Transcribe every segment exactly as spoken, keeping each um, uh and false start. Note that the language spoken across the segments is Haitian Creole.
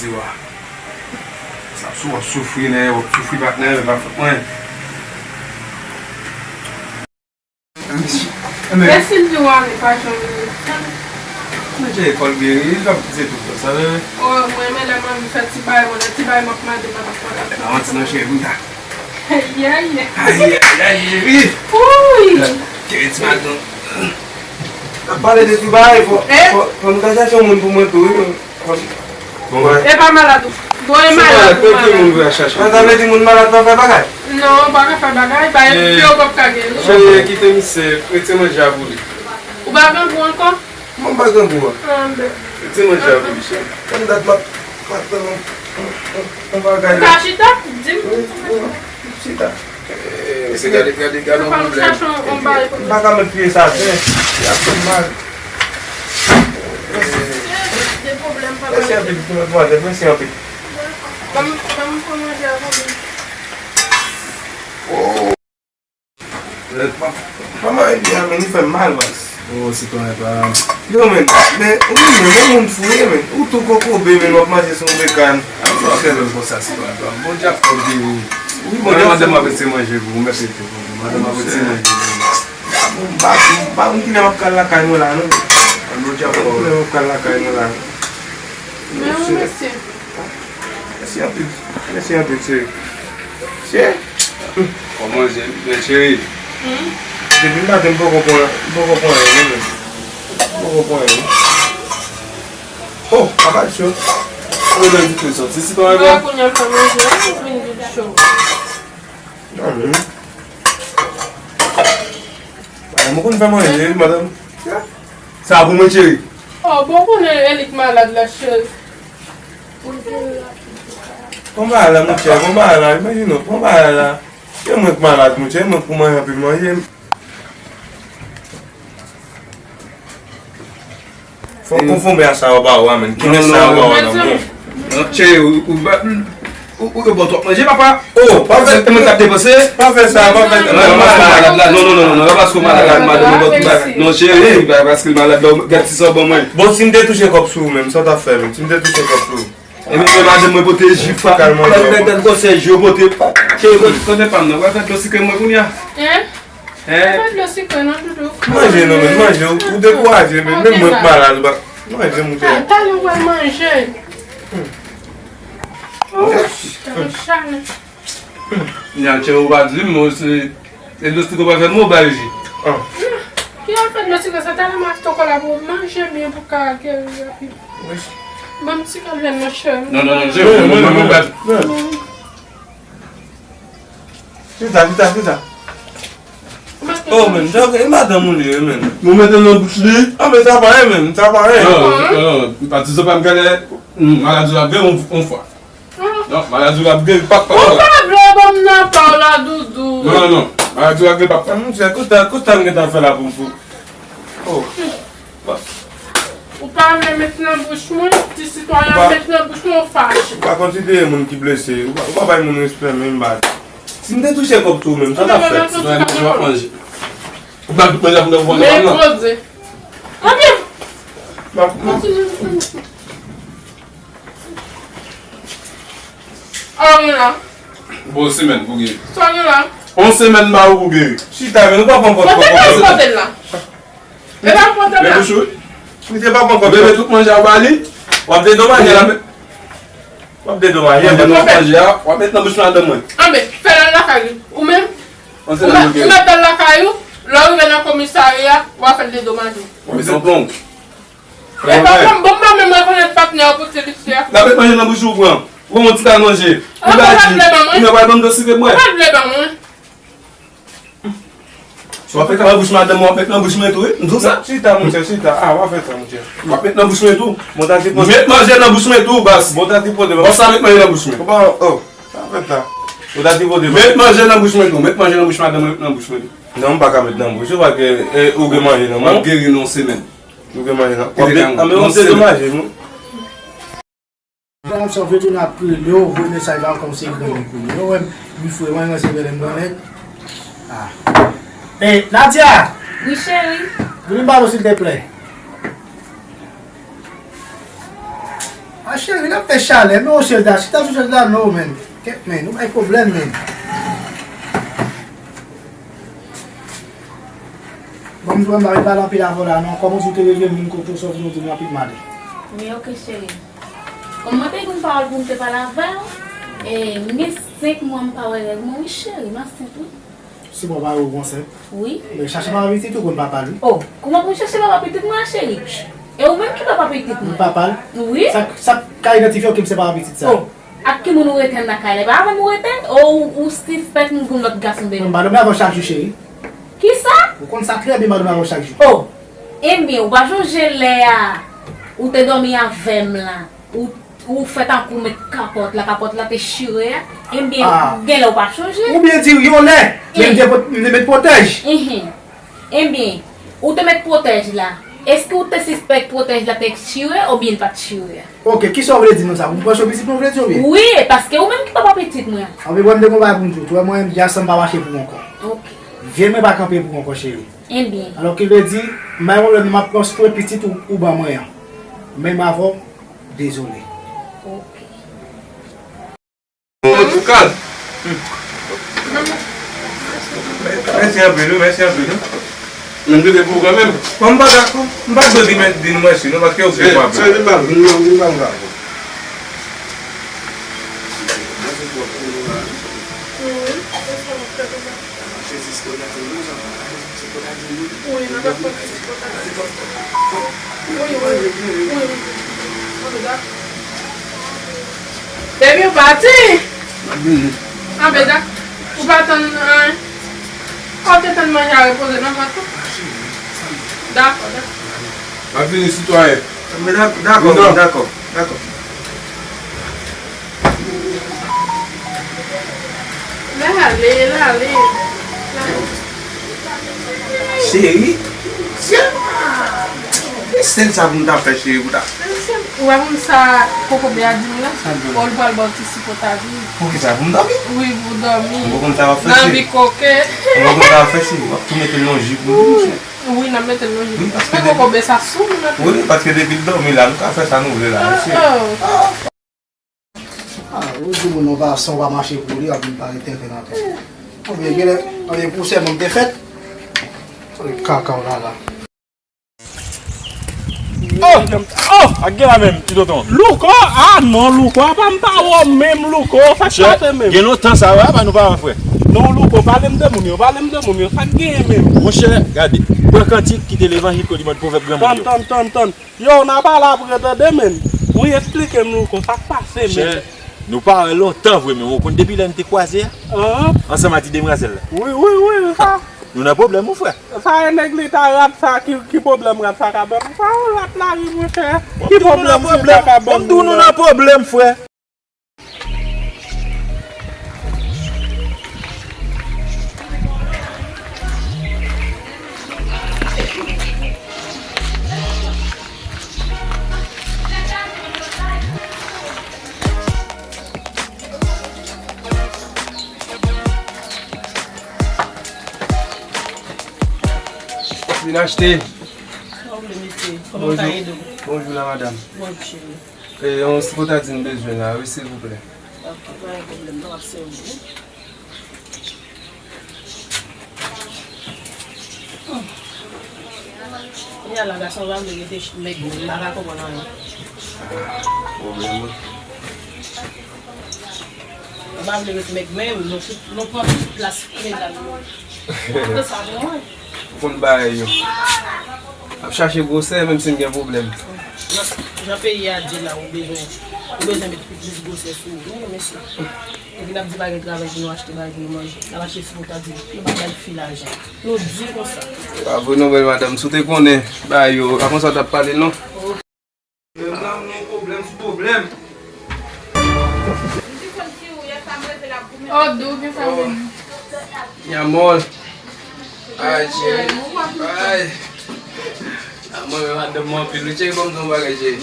Yo a. Sa sou w ap soufri, nèg, w ap soufri, patnè, men pa fòt mwen. Men si l di w ale, pa janm vini. Men Jerry, kò l geri, li p ap di tout tan sa, bebe. O, mwen renmen lè m anvi fè ti bagay, mwen, nan ti bagay m ap mande, m ap mande. Pa manti non, cheri, pou m ta. Ayayay. Ayayay, cheri. Wouy. Cheri, ti maten. N ap pale de ti bagay, fò, fò, fò nou ta chache yon moun pou mwen tou, wi. Bon, e pa malad ou. Bon, e malad ou malad. Ki moun pou y a chache? Sa vle di moun malad pa fè bagay? Non, ou pa ka fè bagay, ba yo p ap ka gen li. Cheri, kite misye, rete manje a pou li. Ou pa grangou ankò? Mwen pa grangou an. Anben. Rete manje a pou li, cheri. Konn dat m ap, m ap tann yon, yon, yon bagay la. Ou ka chita? Di m. Wi, wi, chita. Eh, mesye, gade, gade, gade yon pwoblèm. M pa ka met pye sa atè. Y ap fè m mal. Mèsi anpil, madmwazèl, mèsi anpil. Ban m, ban m pran manje a pou li. Oh. Pa, pa manje a, men li fè m mal, baz. Oh, sitwayen pa m. Yo, men, men, ou menm, yon moun fou, ye, men. Ou tou kokobe, men, w ap manje sou yon bekàn. Ou fè menm konsa, sitwayen pa m. Bondye ap fè w geri. Wi, Bondye ap fè w geri. Madanm ap retire manje pou ou, mèt rete pou ou. Madanm ap retire manje pou ou. Bon, m pa, m pa konn kilè m ap kal lakay mwen la, non. Bondye ap fè w. Kilè m ap kal lakay mwen la. Men ou mesye. Mèsi anpil. Mèsi anpil, cheri. Cheri. Kòman je, men cheri? Hmm? Depi maten, m poko pran, m poko pran anyen, non, men. M poko pran anyen. Oh, apa l cho. Ou nan di ke sòti, si pa. Mwen kounye a fè manje, ou vin di cho. Non, men. Mwen konn fè manje, madanm. Sa pou mwen, cheri. Oh, bon, konnen e li k malad la, cheri. Pran bagay la, monchè, pran bagay la, imajine w, pran bagay la. E mwen k malad, monchè, e mwen k pou manje anpil manje. Fò w konfòme a sa yo ba ou a, menn. Kilès sa yo ba ou a nan men w? Non, cheri, ou, ou, ou, ou, ou, ou ba w twòp manje, papa. Oh, pa fè, e mwen k ap depanse. Pa fè sa, pa fè sa. Non, non, non, non, non, non, non, non, non, non, non, non, non, non, non, non, non, non, non, cheri, pa paske l malad la, ou gad ti sa w ban mwen. Bon, si m te touche kòb sou ou menm, sa w t ap fè menm? Si m te touche kòb sou ou? E mwen menm, madanm mwen pote ji, pa, gad, gad gwosè ji yo pote, pa, cheri, kote pa m nan, w ap fè dlo sikre mwen kounye a. Hein? Hein? Mwen dlo sikre non, doudou. Manje non, men manje, ou, ou dekouraje, men menm mwen k malad, ou pa manje, monchè. Ah, talè w al manje. Oh, chale. Nya, cheri, ou pa di m, se, se dlo sikre w pa fè m, ou bay ji. Ah. Ki afè dlo sikre sa, talè m achte w kola pou w manje byen pou w ka geri rapid. Wi. Ban m ti kalvèn nan chè. Non, non, non, cheri, mwen, mwen, mwen, mwen. Chita, chita, chita. Oh, men, sa, e madanm ou li ye, men. Nou mete nan bouch li. Ah, men sa pa ye, men, sa pa ye. Non, non, non, non, pa di sa pa m gade, hmm, maladi la gen yon, yon fwa. Non, maladi la gen, pa, pa, ou pa vle ban m nan pa w la, doudou. Non, non, non, maladi la gen, pa, pa. Monchè, kote, kote m gentan fè la pou, pou. Oh. Ou pa vle met nan bouch mwen, ti sitwayen ap met nan bouch mwen, ou fache. Ou pa konsidere moun ki blese, ou pa, ou pa bay moun respè menm, baz. Si m te touche kòb sou ou menm, sa w t ap fè? Sitwayen, manje w ap manje. Ou pa tout manje ap nan vwal la, non. Men poze. Anpil. M ap, m ap. Kontinye, kontinye. Sa w gen la? Bon, semèn pou geri. Sa w gen la? On semèn ba ou pou geri. Chita, men nou pa pran kòb. Pote l la, pote l la. E pa pote l la. Men bouch ou. Misye pa pran kòb. Bebe, tout manje a w ba li. W ap dedomaje l. W ap dedomaje l. Manje a, w ap met nan bouch madanm mwen. Anben, fè l al lakay li. Ou menm? On semèn pou geri. Ou mèt al lakay ou, lè w rive nan komisarya, w a fè l dedomaje. Mwen se plon. E pa pran bon, mwen menm rekonèt patnè w pou ti lipsi a. N ap met manje nan bouch ou, pran. Pran yon ti kal manje. Ou pa vle ban mwen? Ou pa vle ban m dlo sikre bwè? Ou pa vle ban mwen? Si w ap met nan bouch madanm mwen, w ap met nan bouch mwen tou, wi. M di w sa. Chita, monchè, chita. Ah, w ap fè sa, monchè. W ap met nan bouch mwen tou. Bon, ta sipoze. Met manje nan bouch mwen tou, baz. Bon, ta sipoze. Bon, sa met manje nan bouch mwen. Bon, oh, sa fè sa. Bon, ta sipoze. Met manje nan bouch mwen tou. Met manje nan bouch madanm mwen, met nan bouch mwen tou. Non, m pa ka met nan bouch ou, paske, eh, ou gen manje nan men w. W ap geri nan yon semèn. Ou gen manje nan. W ap de-, ah, men w ap dedomaje nou. Sa w vle tou n ap kriye, yo voye mesaj la ankò, se granmoun kriye. Yo wè m bifre, mwen ranse bèlè m gran nèg. Ah. Eh, Nadia! Wi, cheri. Vin ba nou, silteplè. A cheri, n ap fè chalè, men yon cheri ta chita sou chèz la, non, men. Kèt, men, nou bay pwoblèm, men. Bon, m jwenn mari pale anpil avè w la, non. Kòman w te rejwenn moun kote w sòti, nou di m rapidman ale. Wi, oke, cheri. Kòm mwen te gen yon pawòl pou m te pale avè w, e, m gen senk mwa m pa wè règ mwen, wi, cheri, m ansent, wi. Se bon, pare ou konsèy. Wi. Men chache papa pitit ou konn papa l, wi. Oh, kouman pou m chache papa pitit mwen an, cheri? E ou menm ki papa pitit mwen? Papa l? Wi. Sa, sa ka idantifye w ke m se papa pitit sa? Oh, ak ki moun ou rete anndan kay la? E pa avè m ou rete? Oh, ou, ou sispèk m gen lòt gason dèyè? M pa dòmi avè w chak jou, cheri. Kisa? Ou konn sa trè byen, m pa dòmi avè w chak jou. Oh, ebyen, ou pa chonje lè a ou te dòmi avè m la? Ou, ou fè tankou met kapòt la, kapòt la te chire a. Ebyen, ah, genlè ou pa chonje. Ou byen di yon lè, men m te, eh, pot-, m te met pwotèj. Mhm. Ebyen, ou te met pwotèj la. Èske ou te sispèk pwotèj la te chire oubyen l pa t chire a? Oke, kisa w vle di nan sa? Ou pran sou pitit mwen, w vle di oubyen? Wi, paske ou menm ki papa pitit mwen. Anben, mwen m te gon bagay pou m di w. Ou wè mwen menm, djasam pa mache pou mwen ankò. Oke. Vye mwen pa kanpe pou mwen ankò, cheri. Ebyen. Alò, ki vle di, m bay pwoblèm, m ap pran swen pitit ou, ou ban mwen an. Menm avè w, dezole. Oke. An tou ka, mèsi anpil, wi, mèsi anpil, wi. Mwen vle pou ou kanmenm. Bon, m pa dakò. M pa dwe di mè-, di nou mèsi, non, paske ou se, se, se, vin ba m, vin ba m, vin ba m gade. Wi, wi. Wi, n ap fè ti pòtaje. Wi, wi, wi, wi. Anben, dakò. Depi w pati. M ap vini. Anben, dakò. Ou pa tann anyen? Ou te tann manje a repoze nan vant ou? Dakò, dakò. M ap vini, sitwayen. Anben, dak-, dakò, dakò, dakò. L ale, l ale, l ale. Cheri, se sèl sa pou m ta fè, cheri, pou ta. Ou wè moun sa kokobe a di m la? Sa l di w? Bon, li pral ba w ti sipòtaje. Poukisa? Pou m dòmi? Wi, pou w dòmi. M konn sa w ap fè, cheri. Nan vi koke. M konn sa w ap fè, cheri. W ap tou mete l nan ji pou li, cheri. Wi, n ap mete l nan ji. Wi, paske men kokobe sa sou nou, men. Wi, paske depi l dòmi la, nou ka fè sa nou vle la, cheri. Oh, oh. Ah, ou di moun nan pa san, ou pa mache pou li, w ap vin pale tenten nan tèt. Oubyen genlè, oubyen pou sèman m te fèt. Kaka w la la. Oh! Oh! Ak gen la menm, ti tonton. Louko? Ah non, Louko, apa m pa wè w menm, Louko? Sa k pase menm? Gen lontan sa, wi, apa nou pa wè, frè? Non, Louko, pale m de moun yo, pale m de moun yo, sa k genyen menm? Monchè, gade, pran kantik, kite levanjil, kòd li mande pwovèb granmoun yo. Tann, tann, tann, tann. Yo, n a pale apre, tande, men. Wi, eksplike m, Louko, sa k pase, men. Chè, nou pa wè lontan vre, men ou konn depi lè n te kwaze a? Anhan. Ansanm a ti demwazèl la. Wi, wi, wi, sa. Nou nan pwoblèm, wi, frè. Sa e nèg leta rat sa, ki, ki pwoblèm rat sa ka ban m? Sa yon rat lari, monchè. Ki pwoblèm leta ka ban m? Bon, m di w nou nan pwoblèm, frè. Vin achte. Sa w vle, mesye? Kòman m ka ede w? Bonjou, la madanm. Bonjou, cheri. E, yon sipotadin m bezwen la, wi, silvouplè. Ok, pa gen pwoblèm, non, m ap sèvi w. Kounye a la, gason pa vle rete ch-, mèg, m pa ka konprann anyen. Pwoblèm, wi. Yo pa vle ret mèg menm, nou tout, nou pran tout plas medam yo. Se sa pou mwen. Ou konn bagay yo. Ap chache gwosè, menm si n gen pwoblèm. Jan, jan peyi a di la, ou bezwen, ou bezwen met plis gwosè sou ou. Wi, mesye. Epi n ap di pa gen travay pou nou achte bagay pou nou manje. N ap achte sipotadin. Nou pa bay fi lajan. Nou di konsa. Pa vre non, bèl madanm. Si w te konnen bagay yo, pa konsa w t ap pale, non. Menm nan, nou pwoblèm sou pwoblèm. Oh, dou gen sa menm. Mi amor. Ay, cheri. Ay. Amor, men madanm mwen anpil wi, cheri, ban m di yon bagay, cheri.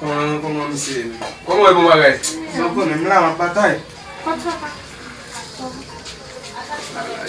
Kòman, kòman misye? Kòman e bon bagay? Sa w konnen, m la, m ap batay. Kot sa pa? Ala